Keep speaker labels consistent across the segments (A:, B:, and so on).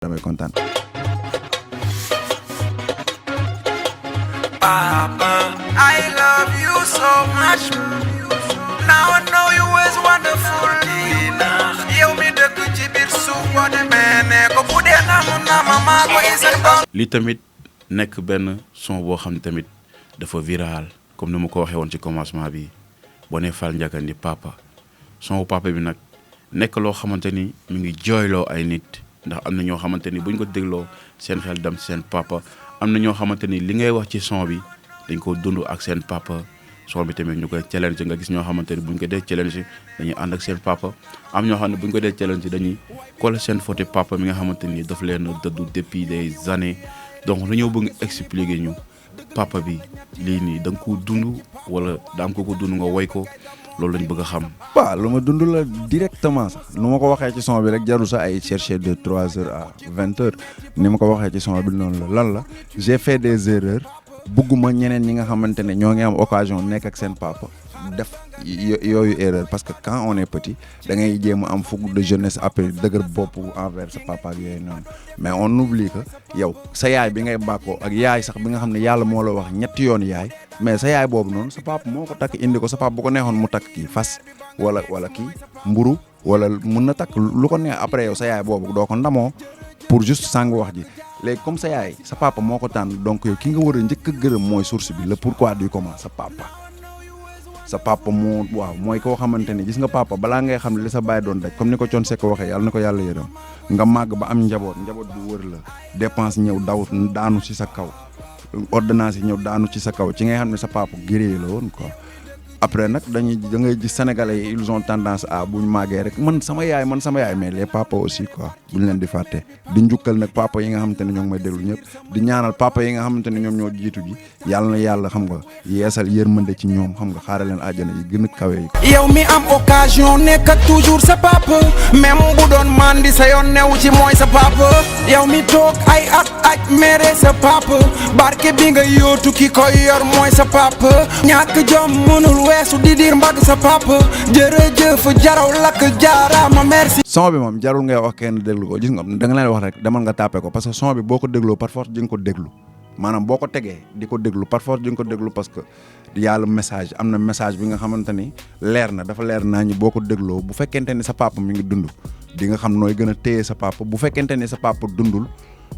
A: damay kontaan.
B: Papa, I love you so much. Now I know you was wonderful. yow mi dëkk ci biir suuf boo demee ne ko bu dee na mama ko isal doon.
C: li tamit nekk benn son boo xam ne tamit dafa viral comme ni ma ko waxee woon ci commencement bi boo nee Fall Ndiaga ni papa son bu papa bi nag nekk loo xamante ni mu ngi jooyloo ay nit ndax am na ñoo xamante ni buñ ko dégloo seen xel dem seen papa am na ñoo xamante ni li ngay wax ci son bi dañ ko dund ak seen papa son bi tamit ñu koy challenge nga gis ñoo xamante ni buñ ko dee challenge dañuy ànd ak seen papa am ñoo xam ne buñ ko dee challenge dañuy coller seen photo papa mi nga xamante ni daf leen dëddu depuis des années donc dañoo bëgg expliquer ñu papa bi lii nii da nga ko dund wala da am ko dund nga woy ko loolu lañ bëgg a xam.
A: waaw lu ma dund la directement sax nu ma ko waxee ci son bi rek jarul sax ay chercher de 3 heures à 20 heures ni ma ko waxee ci son bi noonu la lan la j'ai fait des erreurs bugguma ñeneen ñi nga xamante ne ñoo ngi am occasion nekk ak seen papa def yooyu erreur parce que quand on est petit da ngay jéem a am fougue de jeunesse après dëgër bopp envers sa papa ak yooyu noonu mais on oublie que yow sa yaay bi ngay bàkkoo ak yaay sax bi nga xam ne yàlla moo la wax ñetti yoon yaay mais sa yaay boobu noonu sa papa moo ko takk indi ko sa papa bu ko neexoon mu takk kii fas wala kii mburu wala mun na takk lu ko neex après yow sa yaay boobu doo ko ndamoo pour juste sàng wax ji léegi comme sa yaay sa papa moo ko tànn donc yow ki nga war a njëkk a gërëm mooy source bi le pourquoi du comment sa papa moo waaw mooy koo xamante ni gis nga papa balaa ngay xam ne li sa baay doon daj comme ni ko Thione Seck waxee yàlla na ko yàlla yërëm nga màgg ba am njaboot bu wër la dépense ñëw daanu ci sa kaw ordonnance yi ñëw daanu ci sa kaw ci ngay xam ne sa papa géré la woon quoi après nag da ngay gis sénégalais yi ils ont tendance à buñ màggee rek man sama yaay mais les papa aussi quoi buñ leen di fàtte di njukkal nag papa yi nga xamante ne ñoo ngi may déglu ñëpp di ñaanal papa yi nga xamante ne ñoom ñoo jiitu ji yàlla na yàlla xam nga yeesal yërmande ci ñoom xam nga xaaral leen àjjana yi gën a kawe yi.
B: yow mi am occasion nekk toujours sa papa même bu doon mandi sa yoon new ci mooy sa papa yow mi toog ay at mere sa papa barke bi nga yóotu ki koy yor mooy sa papa ñàkk jom mënul weesu di diir mbagg sa papa jërëjëf jaraw lakk jaaraama merci.
A: son bi moom jarul ngay wax kenn déglu ko gis nga da nga leen wax rek demal nga tàppe ko parce que son bi boo ko dégloo par force di nga ko déglu maanaam boo ko tegee di ko déglu par force di nga ko déglu parce que yàlla message am na message bi nga xamante ni leer na dafa leer naa ñi boo ko dégloo bu fekkente ni sa papa mi ngi dund di nga xam nooy gën a téye sa papa bu fekkente ni sa papa dundul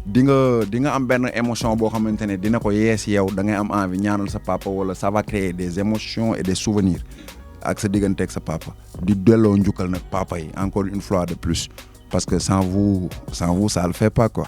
A: di nga am benn émotion boo xamante ne dina ko yees yow da ngay am envie ñaanal sa papa wala ça va créer des émotions et des souvenirs ak sa digganteeg sa papa di delloo njukkal nag papa yi encore une fois de plus parce que sans vous ça le fait pas quoi.